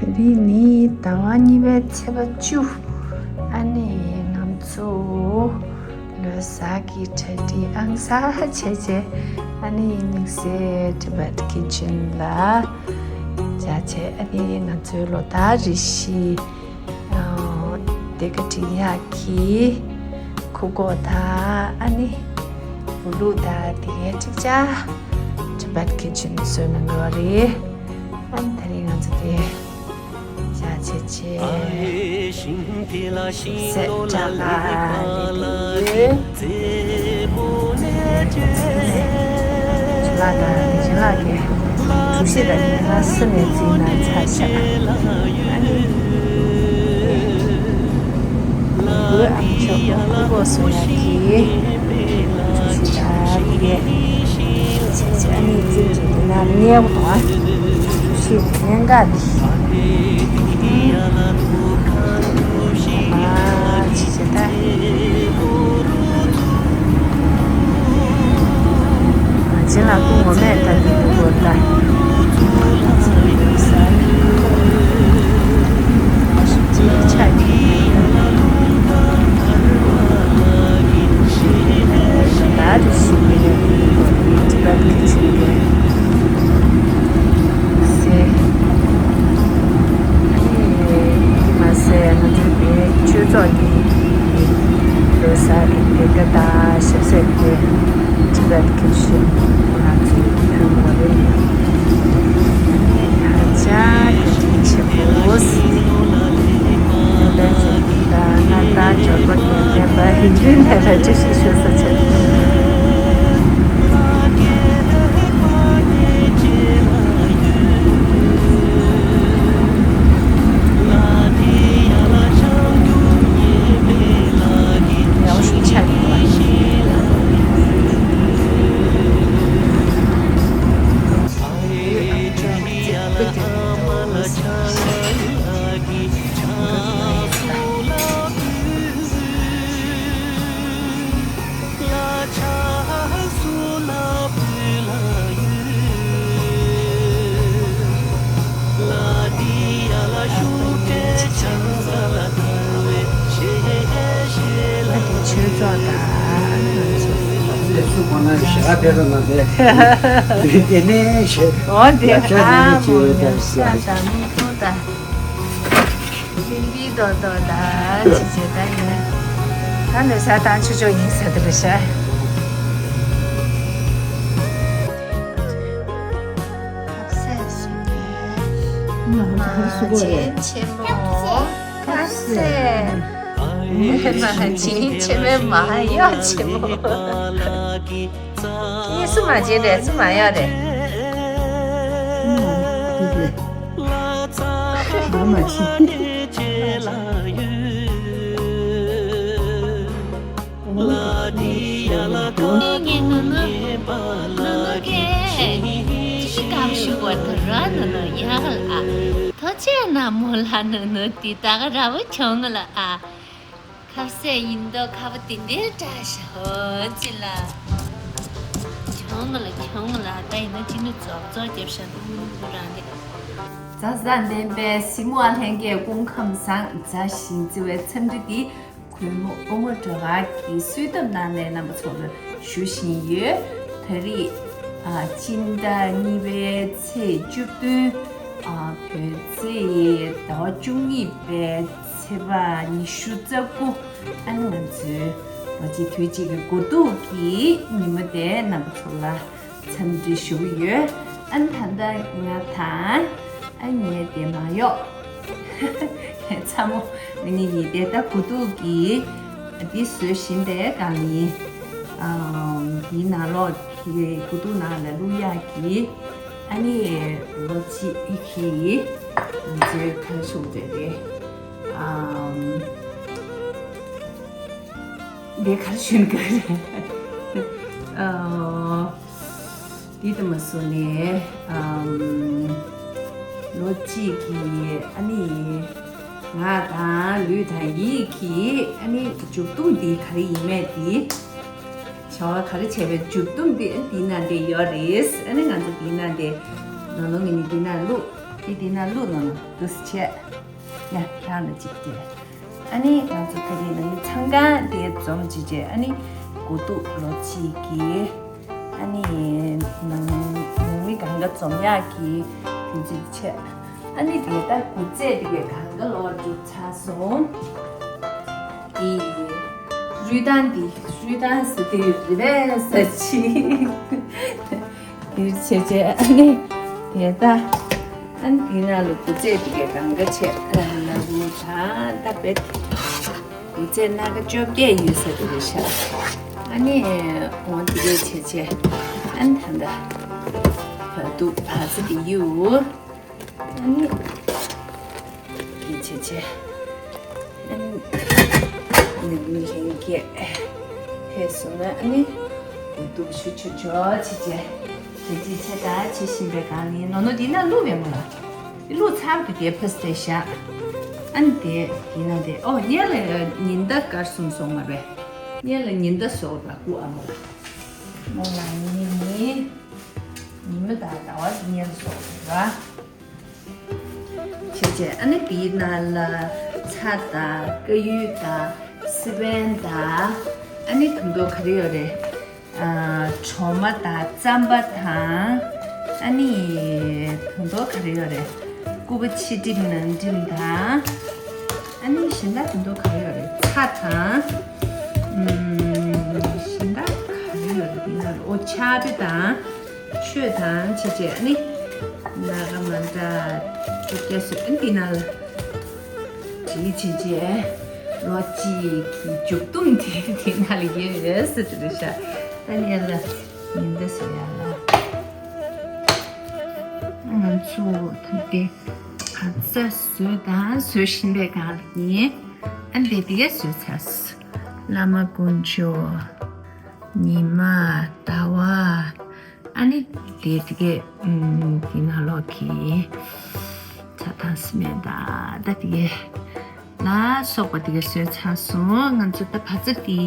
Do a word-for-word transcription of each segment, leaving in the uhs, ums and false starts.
དེ་རིང་ནི་ཟླ་བ་གཉིས་པའི་ཚེས་པ་བཅུ། ཨ་ནི་ང་ཚོ་ལོ་གསར་གྱི་གྲ་སྒྲིག་ཨང་གསར་བྱས་བྱས། ཨ་ནི་དམིགས་བསལ་Tibet Kitchen ལ་བྱས་བྱས། ཨ་ནི་ང་ཚོའི་ལོ་ལྟར་རེ་བཞིན་ཨ་སྡེར་ཁ་སྒྲིག་ཡག་གི་ཁུ་ཁོག་དང་། ཨ་ནི་བུ་ལུག་དང་དེ་གའི་ཅིག་ཅར་Tibet Kitchen བཟོས་གནང་ཡོད་རེད། ཨ་ནི་དེ་རིང་ང་ཚོ་དེ་བྱས་བྱས་བྱས། སེ་ཏྲ་ལ་ལེ་ལེ། ཞི་ལ་དང་ཞི་ལ་གི་གྲུ་བཞི་དང་ཉི་ཤུ་རྩ་གསུམ་ནས་འཛིན་ན་ཚར་བྱས། ཨ་ནི་བུ་ཨ་མཆོག་ཁུ་ཁོག་བཟོ་ཡག་གི་གྲུ་བཞི་དང་དེ་གའི་ཅིག་ཅར་ཨ་ནི་འཛིན་བྱས། དེ་ན་གནས་པ་དང་གྲུ་བཞི་གནད་འགག་དེ། ཨ་ཅི་བྱེད་ད། ང་ཅི་ལ་ཀུ་ངོ་མས་ད་འདི་ཀུ་གོ་ད། ཅི་ཆ་ཡིན། ད་རེ་ཞིག་ཡིན་ནས་ཏི་པད་ཀྱི་ཆུ་རྒྱུན་ཟེར། ཨ་ནི་དེ་མ་ཟད་ང་ཚོའི་བོད་ཆོས་ཚོགས་ཀྱི་ལོ་གསར་གྱི་ལས་ཀ་དང་ཞབས་ཟས་དེ་ཏི་པད་ཀྱི་ཆུ་ང་ཚོའི་བོད་ངོ་རེད། ཨ་ནི་ད་ཆ་གལ་ཆེན་པོ། ད་ང་ད་འབྱོར་པ་དེ་ལྡན་པ་ཡིན་དུས་ནས་ལ་ཅི་ཞིག་ཞུ་ས་ཆེ། ཆོས་ཚོགས་དང་། ལས་སུ་གོ་ན་ཞེ་དྲག་དེ་ཚོ་ན་དེ། དེ་ནས་ཞེ། འོ་དེ། ཡ་ཤ་ནས་ནི་ཅི་ཡོད་དམ་ཞེ། ཤ་དང་མིག་ཏོ་དང་། ཤིང་པི་རྡོག་རྡོག་དང་ཅི་བྱེད་ད་ཡིན། ད་ནི་ཤ་དང་ཆུ་ཆོག་ཡིན་ཟེར་དེ་རེད་ཤག་ཁ་ཟས་ཟེར་ནས། མ་ཆེན་ཆེན་མོ། ཁ་ཟས། མ་ཆེན་ཆེན་མོ། མ་གཡོག་ཆེན་མོ། ངས་སུ་མ་བྱེད་རེད། སུ་མ་གཡོག་རེད། ཨ་མ་ཆེ། ངའི་ནུ་ནུ། ནུ་ནུ་གས། ཅི་གང་ཞུ་བར་དུ་ར་ནུ་ནུ་ཡག་ལ། ཐོ་ཅེ་ན་མོ་ལ་ནུ་ནུ་དེ་ད་ག་ར་བོ་ཁྱོང་ལ་ཨ། ཁ་ཟས་ཡིན་མདོག་ཁ་བ་དེ་འདྲའི་འདྲ་ཤག་ཨོ་ཙི་ལ། ཁྱོང་ལ་ཁྱོང་ལ་ད་ཡིན་ན་ཅི་ནུ་རྫོགས་རྫོགས་རྒྱབ་ཤག་ནུ་རང་རེད། མཛའ་བརྩེ་ལྡན་པའི་གཟིགས་མོ་བ་ལྷན་རྒྱས་སྐུ་ཁམས་བཟང་། མཛའ་ཞིང་བརྩེ་བའི་འཚམས་འདྲི་འདི། གུས་མོ་དབུ་མ་སྒྲོལ་དཀར་གྱི་གསོལ་འདེབས་ནང་ནས་རྣམ་པ་ཚོར་ཞུ་བཞིན་ཡོད། ད་རེས་ཨ་སྤྱི་ཟླ་གཉིས་པའི་ཚེས་བཅུ་བདུན། ཨ་བོད་ཚེས་ཟླ་བ་བཅུ་གཉིས་པའི་ཚེས་པ་ཉི་ཤུ་རྩ་དགུ། ཨ་ནི་ང་ཚོའི་ལོ་གཅིག་དུས་གཅིག་གི་དགུ་ཐུག་གི་ཉིན་མོ་དེ་རྣམ་པ་ཚོ་ལ་འཚམས་འདྲི་ཞུ་གི་ཡོད། ཨ་ནི་ད་ལྟ་ང་དང་ཨ་ངའི་དེ་མ་གཡོག་ངའི་ཚ་མོ་ཨ་ནི་གཉིས་དེ་ད་དགུ་ཐུག་གི་འདི་བཟོ་བཞིན་པའི་སྒང་ཡིན། ཨམ་འདིའི་ནང་ལོགས་ཀྱི་དགུ་ཐུག་ནང་ལ་བླུག་ཡག་གི། ཨ་ནི་ལོ་གཅིག་གི་ང་ཚོའི་གར་ཞུགས་རེད་དེ། ཨམ་འདི་གར་ཞུན་ག་རེད། ཨ་འདི་ལྟ་མ་སོང་ནས་ཨམ་ལོ་གཅིག་གི་ཨ་ནི་ང་དང་ལུས་དང་ཡིད་ཀྱི་ཨ་ནི་མཇུག་སྡོམ་འདི་ག་རེ་ཡིན་མེད་འདི། བྱ་བ་ག་རེ་བྱས་པའི་མཇུག་སྡོམ་དེ་འདི་ན་དེ་ཡོད་རེད། ཨ་ནི་ང་ཚོ་འདི་ན་དེ་ནང་ལོགས་ངེད་གཉིས་འདི་ན་བླུགས། དེ་དེ་ན་བླུགས་ནང་ལ་འདུག་སེ་བྱས། ཡ་ལྷག་ལ་གཅིག་སྟེར། ཨ་ནི་ང་ཚོ་ད་རེས་ནང་མི་ཚང་ཀ་དེ་འཛོམས་བྱས་བྱས། ཨ་ནི་དགུ་ཐུག་ལོ་གཅིག་གི། ཨ་ནི་ནང་ནང་མི་གང་ག་འཛོམས་ཡག་གི་དུས་ཚོད་བྱས། ཨ་ནི་དེ་ད་དགུ་རྩེད་དེ་གས་གང་ག་ལོག་འགྲུབ་ཚར་སོང་། དེ་རུས་ཐང་དེ་རུས་ཐང་ཟེར་དེ་རེད་པས་ཟེར་ཅི། དེར་བྱས་བྱས། ཨ་ནི་དེ་ད་ཨ་ནི་དེ་ན་ལ་དགུ་རྩེད་དེ་གས་གང་ག་བྱས། ཨ་ནི་ལ་རུ་ད་ད་བེད་དགུ་རྩེད་སྣ་ཁ་བཅོ་བརྒྱད་ཡོད་ས་དེ་རེད་ཤག་ཨ་ནི་འོ་དེ་གས་བྱས་བྱས། ཨ་ནི་ད་ད་བ་དུ་བ་ཚ་དེ་ཡོད། ཨ་ནི་དེ་བྱས་བྱས། ཨ་ནི་ནི་མི་ལྷན་རྒྱས་ཕེབས་སོང་ན། ཨ་ནི་འདུག་ཞུ་ཆོག་ཆོག་བྱས་བྱས། བྱས་བྱས་བྱས། ད་བྱེད་བཞིན་པའི་སྒང་ནི་ནོ་ནོ་འདི་ན་བླུགས་པའི་མོ་ལ། འདི་བླུགས་ཚར་དུས་དེ་ཕ་སི་དེ་བཞག་ཨ་ནི་དེ་དེ་ན་དེ། ཨོ་ཉེ་ལ་ཉི་ཟླ་སྐར་གསུམ་སོང་མ་རེད། ཉེ་ལ་ཉི་ཟླ་སོགས་ལ་སྐུ་ཨ་མོ་ལ། མོ་ལ་ཉི་ནི་ཉི་མ་དང་ཟླ་བ་ཉེ་ལ་སོགས་རེད་པ། བྱས་བྱས། ཨ་ནི་དེའི་ནང་ལ་ཚྭ་དང་དཀར་ཡོལ་དང་སི་པན་དང་། ཨ་ནི་དུང་མདོག་ག་རེ་ཡོད་རེད། ཨ། གྲོ་མ་དང་རྩམ་པ་དང་། ཨ་ནི་དུང་མདོག་ག་རེ་ཡོད་རེད། སྐུད་པ་ཕྱི་འགྲིམ་ནང་འགྲིམ་དང་། ཨ་ནི་གཞན་དག་དུང་མདོག་ག་རེ་ཡོད་རེད། ཚྭ་དང་། ཨུམ། གཞན་དག་ག་རེ་ཡོད་རེད། དེའི་ནང་ལ། ཨོ་ཆར་པ་དང་། ཆོས་དང་བྱས་བྱས། ཨ་ནི་སྣ་ཁ་མ་འདྲ་བཅོ་བརྒྱད་བཟོས། ཨ་ནི་དེའི་ནང་ལ་བྲིས་བྱས་བྱས། ལོ་གཅིག་གི་མཇུག་སྡོམ་དེ་དེའི་ནང་ལ་ཡོད་ཟེར་དེ་རེད་ཤག་ད་ནི་ཡ་ལ་ཉི་ཟླ་བཟོ་ཡ་ལ། ང་ཚོ་ད་དེ་བ་ཚ་བཟོས་དང་བཟོ་བཞིན་པའི་སྒང་ལ་ཡིན། ཨ་ནི་དེ་དེ་གས་བཟོས་ཚར། བླ་མ་དཀོན་མཆོག་ཉི་མ། ཟླ་བ། ཨ་ནི་དེ་དེ་གས། ཨུམ། དེ་ནང་ལོགས་ཀྱི་ཚྭ་དང་སི་མན་དང་ད་དེ་གས་ལ་སོགས་པ་དེ་གས་བཟོས་ཚར་སོང་། ང་ཚོ་ད་བ་ཚ་དེ་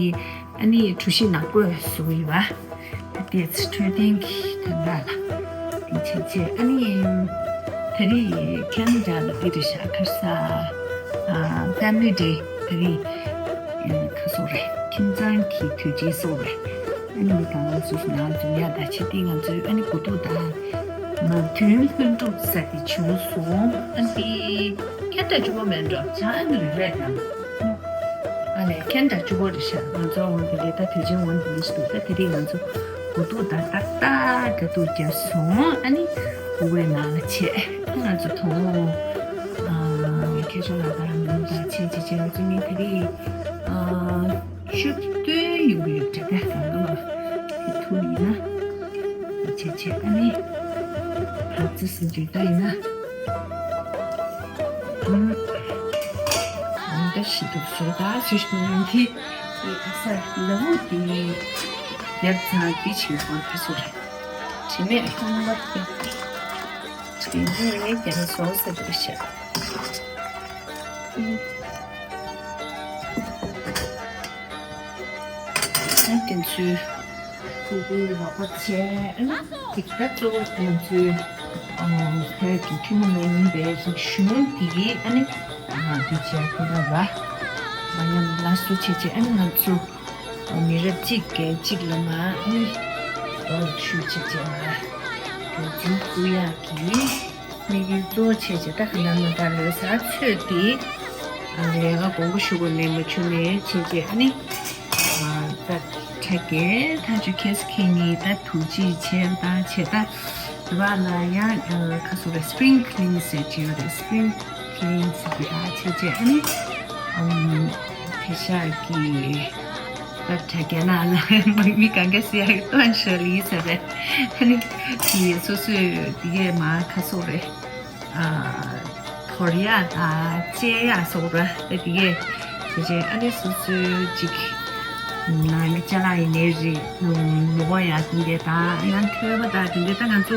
ཨ་ནི་གྲུ་བཞི་ནག་པོ་བཟོ་གི་ཡོད་པ། ད་དེ་ཚོ་འཕྲོད་བསྟེན་གྱི་དོན་དག་ལ་དེ་བྱས་བྱས། ཨ་ནི་ད་རེས་ཁེ་ན་ཌ་ལ་དེ་རེད་ཤག་ཁ་ས། ཨ། ཕེ་མི་ལི་ཌེ། ད་རེས་ཁ་སོ་རེད། ཁྱིམ་ཚང་གི་དུས་ཆེན་སོ་རེད། ཨ་ནི་མི་གང་ག་སོ་སོ་ནང་ལ་འཛོམས་ཡག་ད་བྱས་ཏེ། ང་ཚོའི་ཨ་ནི་དགུ་ཐུག་དང་མ་བདུན་ལྷུན་གྲུབ་ས་དེ་བྱུང་སོང་། ཨ་ནི་ཁེ་ན་ཌ་གཅིག་པོ་མིན་འགྲོ། ཆ་ཨ་ནི་རེད་ནམ། ཨ་ནི་ཁེ་ན་ཌ་གཅིག་པོ་རེད་ཤག་ང་ཚོ་འོང་དེ་རེད། ད་དུས་ཆེན་འོང་དེ་རེད་ཞིག་འདུག་ད་དེ་རིང་ང་ཚོ་དགུ་ཐུག་དང་ཏག་ཏག་དགའ་སྡུག་བརྒྱབ་སོང་། ཨ་ནི་ཕྲུ་གུའི་ནང་ལ་བྱས། ང་ཚོ་དང་ཨ་ཁྱེད་ཚོ་ལ་དང་མིང་དང་ཆེན་ཆེ་ཆེ། ང་ཚོ་ནི་དེ་རིང་ཨ་ཤུགས་བཏོན་ཡོང་གི་ཡོད་འདྲ། ད་གང་ག་ལ་དེ་ཐུག་ཡིན་ན་ཆེ་ཆེ། ཨ་ནི་ཧ་ཙི་སི་འདི་ད་ཡིན་ན། ཨང་། ཨང་། ད་ཞིག་ཏུ་བཟོས། ད་བཟོས་ཤིག་ནང་གི་དེ་ག་ས་ལ་བུ་དེ་ཡར་ཚང་དེ་ཆེ་བོར་ག་སོ་རེད། དྲི་མེད་ཁང་པ་དེ་དྲི་མེད་ནས་ཀྱང་བཟོ་ས་དེ་ཤ། ཨང་། ད་དེ་ཚོའི་ཕྲུ་གུའི་རོགས་པ་བྱས། ཨ་ནི་དེ་ག་གཙོ་བོ་དེ་ཚོའི་ཨ་བོད་ཀྱི་ཐུན་མོང་མ་ཡིན་པའི་རིག་གཞུང་དེ་ཨ་ནི་ཨ་འདི་བྱས་ཁོ་ན་ལ་མ་ཉམས་སླར་གསོ་བྱས་བྱས། ཨ་ནི་ང་ཚོ་མི་རབས་གཅིག་གིས་གཅིག་ལ་མ་ཨ་ནི་ཨོ་ཞུ་བྱས་བྱས་མ་འགྲོ་འཛིན་ཐུབ་ཡག་གི་དམིགས་ཡུལ་གཙོ་བོ་བྱས་བྱས། ད་ག་ནང་མ་ད་ལོ་གསར་ཚོད་དེ་ཨ་ལས་ཀ་དགོངས་པ་ཞུ་དགོས་མེད་མ་བྱུང་ནས་བྱས་བྱས། ཨ་ནི་ཨ་ད་ཁྲ་རྒྱན་ཐག་ཆོད་ཁེ་སི་ཁེ་ནི་ད་དུག་ཅིག་བྱས་དང་བྱས། ད་དེ་བ་ལ་ཡང་ཁ་སོ་རེ་སི་པི་རིང་ཁི་ལིན་ཟེར་གྱི་ཡོད་རེད། སི་པི་རིང་ཁི་ལིན་ཟེར་གྱི་ད་བྱས་བྱས། ཨ་ནི་ཨམ་དེ་ཤག་གི་ད་ཁྲ་རྒྱན་ན་ལ་མི་གང་ག་སི་ཡ་གི་ཏོན་ཤ་ལི་ཟེར་རེད། ཨ་ནི་དེ་སོ་སོས་དེ་གས་མ་ཁ་སོ་རེ། ཨ་དོར་ཡག་དང་བཅད་ཡག་སོགས་ར། ཨ་དེ་གས་བྱས་བྱས། ཨ་ནི་སོ་སོའི་ཅིག་ནང་གི་ཅ་ལག་ཡིན་ནའི་རེད། ལུང་ལུང་བ་ཡག་དེ་འདྲས་དང་། ཡང་ཐོད་པ་དང་དེ་འདྲས། ད་ང་ཚོ་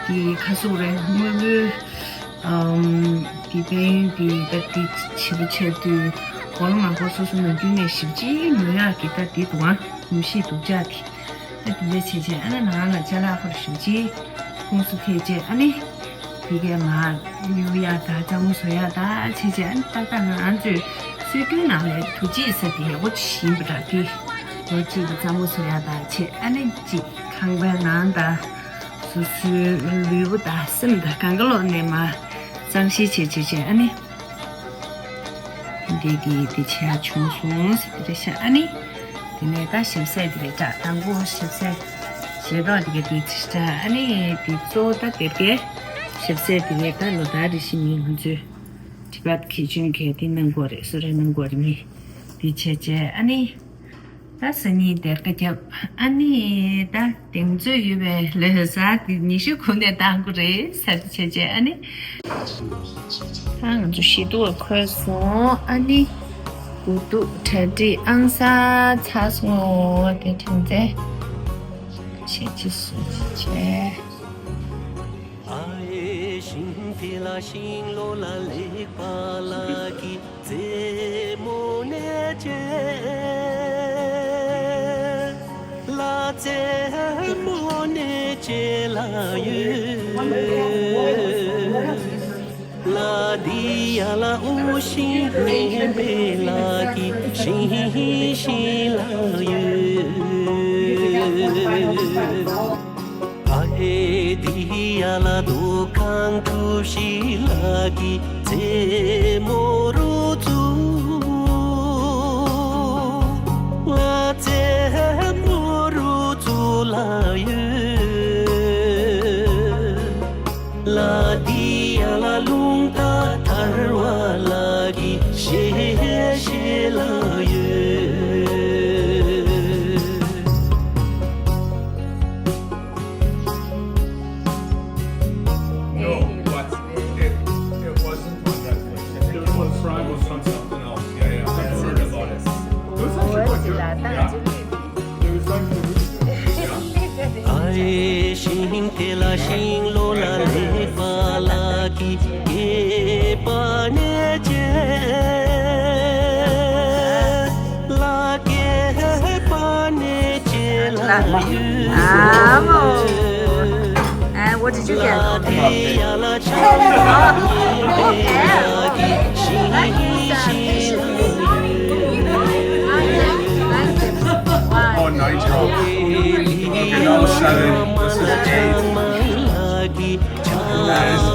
གི་ཁ་སོ་རེ་དངོས་པོའི་ཨམ་གི་དཔལ་ཡོན་དེ་ད་དེ་བྱེད་པོ་བྱས་དུས་གོ་ལ་མང་པོ་སོ་སོ་ནང་རྒྱུན་ནས་ཞིབ་ཅིག་ཉོ་ཡག་གི་ད་དེ་དུང་ཨ་གོམས་གཤིས་སྡུག་ཅག་དེ། ཨ་དེ་འདྲ་བྱས་བྱས། ཨ་ནི་ནང་ལ་ཅ་ལག་ཁོ་ར་ཞུ་ཅིག་ཁོངས་སུ་ཐེག་བྱས། ཨ་ནི་ དེ་གས་མར་གཡུག་ཡག་དང་གཙང་མ་བཟོ་ཡག་དང་བྱས་བྱས། ཨ་ནི་ཏག་ཏག་ང་རང་ཚོའི་སྲོལ་རྒྱུན་ནང་ལ་དུས་ཆེན་ས་དེ་ཡག་པོ་ཅིག་ཡིན་པ་འདྲ། དེ་ལོ་གཅིག་གི་གཙང་མ་བཟོ་ཡག་དང་བྱས། ཨ་ནི་ཅིག་ཁང་པའི་ནང་དང་སོ་སོའི་ལུས་པོ་དང་སེམས་དང་གང་ག་ལོག་ནས་མར་གཙང་བཤེར་བྱས་བྱས་བྱས། ཨ་ནི། འདི་གི་འདི་བྱས་བྱུང་སོང་ཟེར་དེ་རེད་ཤག་ཨ་ནི། དེ་ནས་ད་ཞབས་སེར་དེ་རེད་ཤག་དང་པོ་ཞབས་སེར་ཞལ་ཏོག་དེ་གི་དེ་ཅི་ཤག་ཨ་ནི་དེ་གཙོ་བོ་ད་དེ་གའི་ཞབས་སེར་དེ་གའི་ད་ལོ་ལྟར་རེ་བཞིན་ནི་ང་ཚོས་ཊི་བེཊ་གི་ཆུན་གས་དེ་གནང་དགོས་རེད། གསོལ་རས་གནང་དགོས་རེད། ནི་དེ་བྱས་བྱས། ཨ་ནི། ད་སང་ཉིན་སྡེར་ཁ་བརྒྱབ། ཨ་ནི་ད་གདེང་ཚོད་ཡོད་པའི་ལོ་གསར་དེ་ཉི་ཤུ་གོང་ནས་བཏང་དགོས་རེད་ཟེར་བྱས་བྱས། ཨ་ནི་ད་ང་ཚོ་ཤི་ཏུ་ལ་འཁོད་སོང་། ཨ་ནི་དགུ་ཐུག་གྲ་སྒྲིག་ཨང་གསར་ཚར་སོང་། དེ་དྲན་རྩེ་བྱས་བྱས་སོང་བྱས། ཨའི་ཤིང་དེ་ལ་ཤིང་ལོ་ལ་ལེགས་པ་ལ་གི་རྩེ་མོ་ནས་བྱས། ལ་རྩེ་མོ་ནས་བྱས་ལ་ཡོད། ལ་དི་ཡ་ལ་འུ་ཤིང་ནས་བྱས་ལ་གི་ཤིང་ཤིང་ལ་ཡོད། ཨ་ཧེ་དི་ཡ་ལ་དོ་ཁང་ཐུ་ཤི་ལ་གི་རྩེ་མོ་རུ་ཙུ། ང་རྩེ་མོ་རུ་ཙུ་ལ་ཡོད། ལ་དི་ཡ་ལ་རླུང་རྟ་ཐར་བ་ལ་གི་ཤེ་ཤེ་ལ་ཡོད། No, but it, it wasn't on that list. I think it was, it was on something else. Yeah, yeah, I heard about it. It was actually quite good. Yeah. It was actually really good. Yeah. ཨའི་ཤིང་དེ་ལ་ཤིང་ལོ་ལ་ལེགས་པ་ལ་གི་སྐྱེས་པ་ནས་བྱས། ལ་སྐྱེས་པ་ནས་བྱས་ལ་ཡོད། ཨ་མོ། And what did you get? Oh, nine twelve. Okay, that was seven. This is eight. Nice.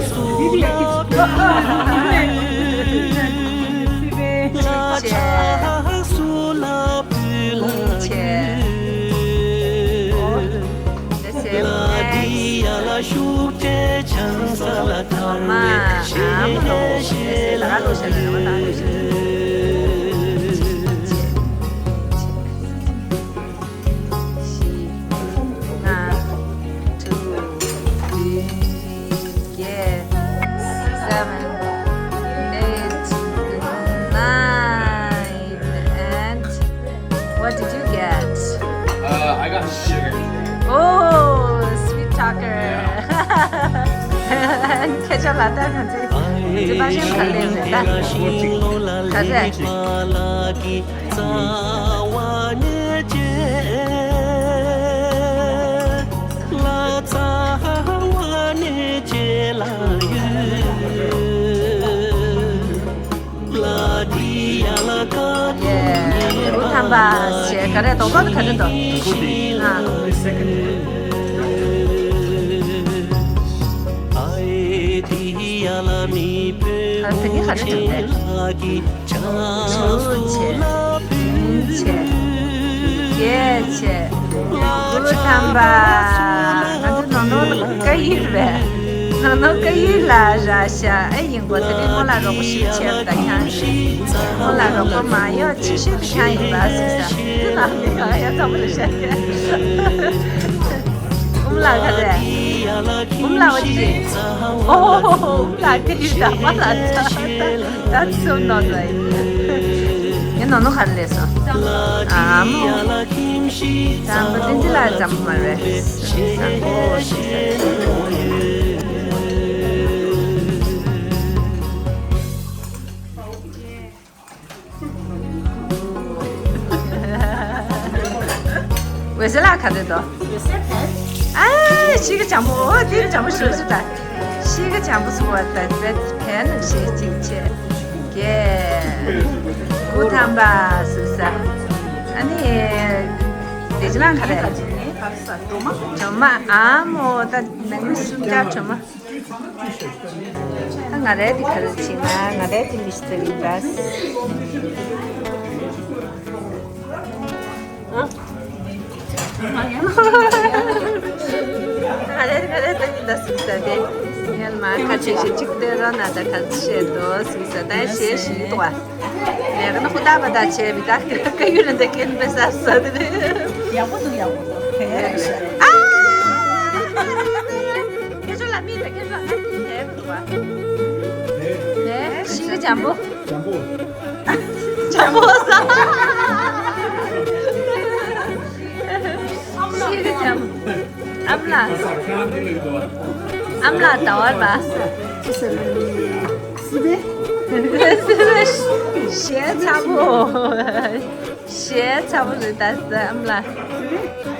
That's it. Nice. One, two, three, yeah, seven, eight, nine, and what did you get? Uh, I got sugar. Oh, sweet talker. ཁྱེད་ཅག་ལ་ད་ང་ཚོའི་ང་ཚོའི་པ་ཤན་ག་ལེར་རེད་ད། ག་ཚད། རྩ་བ་ནས་བྱས། ལ་རྩ་བ་ནས་བྱས་ལ་ཡོད། ལ་དི་ཡ་ལ་ཀ་ཏུ་ཡེ། ལེའུ་ཐམ་པ་ཞེས་ག་རེ་དོག་དོག་ག་རེ་འདུག་ཨ། ཨའི་དི་ཡ་ལ་མི་བུ་ཨ། དེ་ག་རེ་འདུག་ལ་གི་ཆ་སུ་ལ་བུ་ཆེ། ཡེ་ཆེ། ལེའུ་ཐམ་པ། ང་ཚོ་ནོ་ནོ་བཀའ་ཡིག་རེད། ནོ་ནོ་བཀའ་ཡིག་ལ་ར་ཤ་ཨེ་ཡིན་གོ། དེ་རིང་སྔོན་ལ་རོགས་པ་ཞིག་བྱས་པ་ད་ཁྱང་། སྔོན་ལ་རོགས་པ་མ་ཡོད་ཆེ་ཤོས་དེ་ཁྱང་ཡིན་པ་ཟེར་ས། དེ་ལ་ནི་ང་ཡ་ཚང་མ་ལ་བཤད་ཀྱི། འབུམ་ལགས་ག་རེ། འབུམ་ལགས་འོ་ཅི་རེད། ཨོ་ཧོ་ཧོ་ཧོ། འབུམ་ལགས་སྐད་ཡིག་དྲ་མ་ལ་ད་ད་ད་གསུམ་ནོར་ལ་ཡིན། ངས་ནོ་ནོ་ག་རེ་ལས་སོང་། ཨ་མོ། ཙམ་པ་བསྟན་འཛིན་ལགས་ཙམ་པ་མ་རེད། བཟང་པོ་ཞིག་ཟེར། འོད་ཟེར་ལགས་ག་རེ་འདུག་ཨ་ཤི་གི་འཇམ་པོ། འོ་དེ་འཇམ་པོ་ཞུ་ཞུ་ད། ཤེས་ཀྱི་བྱང་བུ་སུ་བ་ད་ཟེར་ཕན་ནམ་ཤེས་གཅིག་ཆེ། གེ། དགུ་ཐམ་པ་སུ་ས། ཨ་ནི། དེ་ཅི་ལང་ག་རེ། གྲོ་མ། གྲོ་མ་ཨ་མོ་ད་ནང་མི་སུ་ཀྱ་གྲོ་མ། ད་ང་རེ་དེ་ག་རེ་ཆེ་ན་ང་རེ་དེ་མི་ཤེས་ཡིན་ད། ཨ། ང་རེ་ང་རེ་ད་ནི་ད་སུ་ས་དེ། ངས་མ་ཁ་ཆེ་ཞིག་གཅིག་ལྟོས་རོགས་ན་ད་ག་ཚོད་བཤད་དོ་སུ་ས་ད་ཤེས་ཤིག་འདུག་བ། ལས་ཀ་ནི་ཧུ་ད་བ་ད་བྱས་མི་ད་ཀ་ཡུ་རེ་འདི་ཀན་པེ་ས་ས་དེ་རེད། ཡག་པོ་འདུག་ཡག་པོ་འདུག་ཨ། ཁྱེད་ཚོ་ལ་མི་ད་ཁྱེད་ཚོ་ཨ་ཏི་ཧེ་འདུག་བ། ཧེ་ཤི་གི་འཇམ་པོ། འཇམ་པོ། འཇམ་པོ་ས། ཤི་གི་འཇམ་པོ། ཨ་མ་ལགས། ཨ་མ་ལགས་ཟླ་བ་ར། ཞེ་ཚ་པོ། ཞེ་ཚ་པོ་རེད་ད་ཟེར་ཨ་མ་ལགས།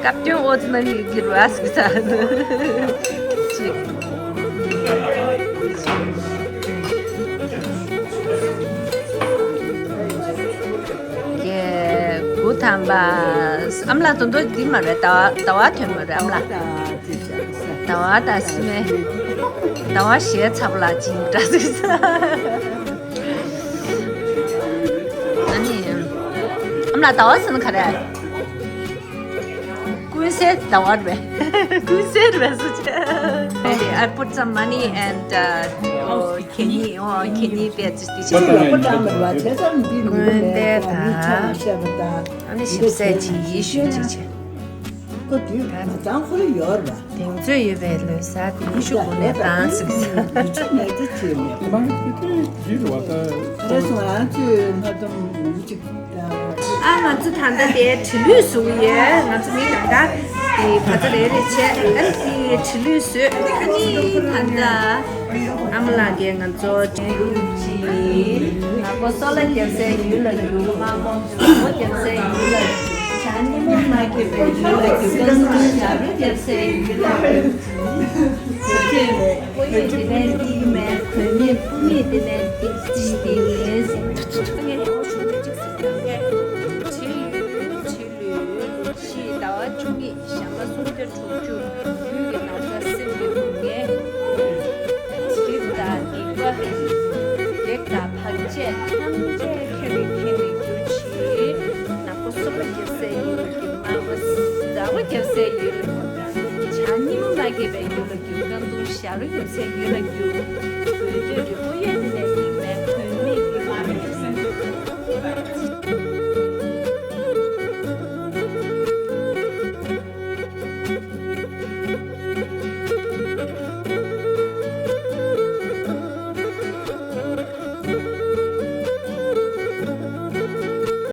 སྐབས་དོན་ཨོ་ཙི་ན་ནི་གི་རུ་ཨ་སི་ས། ཅིག་གེ། དགུ་ཐམ་པ། ཨ་མ་ལགས་དོན་དོ་འདི་མ་རེད་ཟླ་བ་ཟླ་བ་དོན་མ་རེད་ཨ་མ་ལགས། ཟླ་བ་དང་སི་མེ། ཟླ་བ་ཞེ་ཚ་པོ་ལ་ཅིག་འདྲ་ཟིག་ས། ཨ་ནི། ཨ་མ་ལགས་ཟླ་བ་ཟེར་ན་ག་རེ། ཀུན་གསལ་ཟླ་བ་རེད། ཀུན་གསལ་རེད་སུ་ཆེ། I put some money and uh, oh, ཁེ་ནི་ཨོ་ཁེ་ནི་པེ་ཙི་ཏི་ཆེ། ཁོ་ལ་ཁོ་ཀྲང་མེད་པ་བྱས་ཙང་འདི་ནི་དངོས་བདེ་མི་ཆ་ལ་དང་བཤད་པ་དང་། ཨ་ནི་ཞིབ་གསལ་གྱི་ཡེ་ཤུ་ཅིག་ཆེ། ཁོ་དུས་ང་ཚང་ཁོ་ལ་ཡོད་ར། གདེང་ཚོད་ཡོད་པའི་ལོ་གསར་དེ་ཉི་ཤུ་དགུ་ནས་བཏང་ཟིག་ཟེར། ཉི་ཤུ་ནས་དེ་བྱས་མེད་པ། མང་གི་དེ་ཡིན་ར་བ་ད། རེད་སོང་ང་ཚོས་ང་ཚོ་མི་གཅིག་དང་། ཨ་ང་ཚོ་ད་ལྟ་དེ་བྲིས་ལུས་བཟོ་གི་ཡོད། ང་ཚོ་མི་གང་ག་དེ་བ་ཚ་རེ་རེ་བྱས་ཨ་ནི་དེ་བྲིས་ལུས་བཟོས། ཨ་ནི་ད་ལྟ་ཨ་མ་ལགས་ཀྱིས་ང་ཚོ་བྲིས་ལུས་བྱས། ང་ཁོ་སོ་ལ་རྒྱབ་སའི་ཡུལ་ལ་རྒྱུག་མ་མོ། ལ་རྒྱབ་སའི་ཡུལ་ལ་རྒྱུག་ཆ་སྙི་མོ་མ་སྐྱེས་པའི་ཡུལ་ལ་རྒྱུག་ཀ་ཟུག་ཞབས་རུ་རྒྱབ་སའི་ཡུལ་ལ་རྒྱུག་ཁོ་ཡི་དེ་ནས་ཏིག་མེད་གོས་མེད་སྤུ་མེད་དེ་ནས་ཏིག་ཏིག་ཏིག་ལས་ཟིན། ཁྱི་ལུས་ཁྱི་ལུས་ཤི་ཟླ་བ་བཅུ་གཉིས། ཞག་མ་སུམ་བརྒྱ་དྲུག་ཅུ། ལུས་ཀྱི་ན་ཚ་སེམས་ཀྱི་སྡུག་བསྔལ། སྒྲིབ་དང་སྡིག་པ། ལེགས་དང་བག་ཆད་ཐམས་ཅད་ཁྱེར་རེ་ཁྱེར་རེ་རྒྱུ་ཆེ། ནག་པོ་སོ་པ་རྒྱབ་སའི་ཡུལ་ལ་རྒྱུ། དམར་པོ་ཟླ་བ་རྒྱབ་སའི་ཡུལ་ལ་རྒྱུ། བྱ་སྙི་མོ་མ་སྐྱེས་པའི་ཡུལ་ལ་རྒྱུ། ཀ་འདུང་ཞ་རུ་རྒྱབ་སའི་ཡུལ་ལ་རྒྱུ། དགོས་འདོད་རི་བོ་གཡས་དེ་ནས།